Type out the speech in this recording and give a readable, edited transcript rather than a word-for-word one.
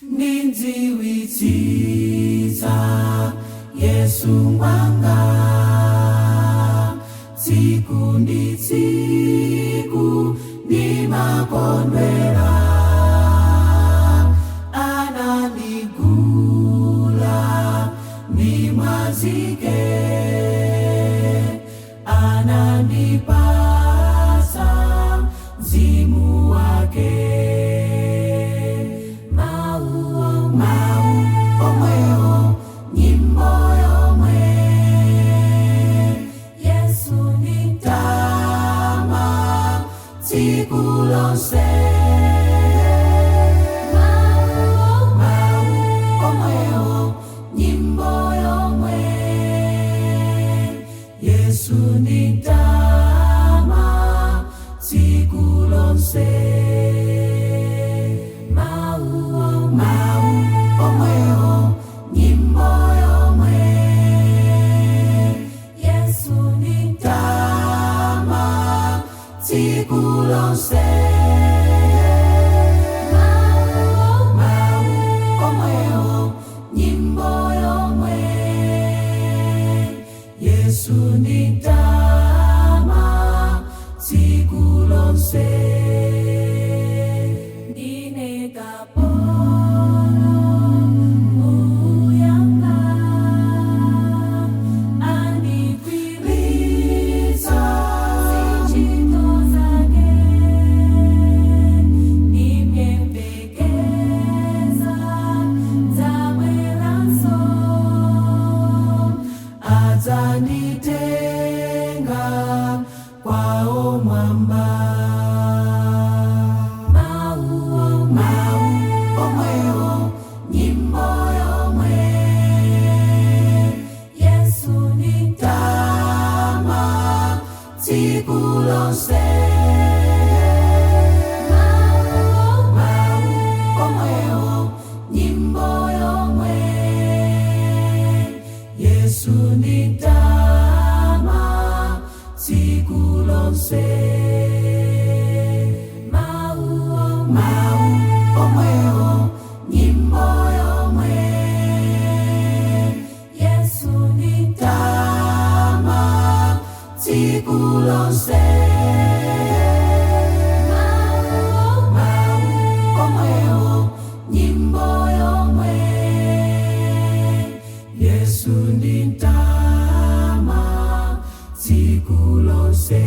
Nindziwitsitsa Yesu mwanga, tsiku ndi tsiku ndimakondwera. Anandigula ndi mwazi wake, anandipasa mzimu wake. Mau, mau omwewo, nyimbo yomwe. Yesu nitama tsiku lonse. Mau, mau omwewo, nyimbo yomwe. Yesu nitama tsiku lonse. Mau, mau omwewo, nyimbo yomwe. Yesu nitama tsiku lonse. Mau, mau omwewo, nyimbo yomwe. Yesu nitama tsiku lonse. Ndine kapolo muyanga, andigwiritsa ntchito zake, ndimyembekeza ndzabweranso, adzanditenga kwawo mwamba. Mau, mau omwewo, nyimbo yomwe. Yesu nitama tsiku lonse. Mau, mau omwewo, nyimbo yomwe. Yesu nitama tsiku lonse. Mau, mau omwewo, nyimbo yomwe. Yesu nitama tsiku lonse. Mau, mau omwewo, nyimbo yomwe. Yesu nitama tsiku lonse.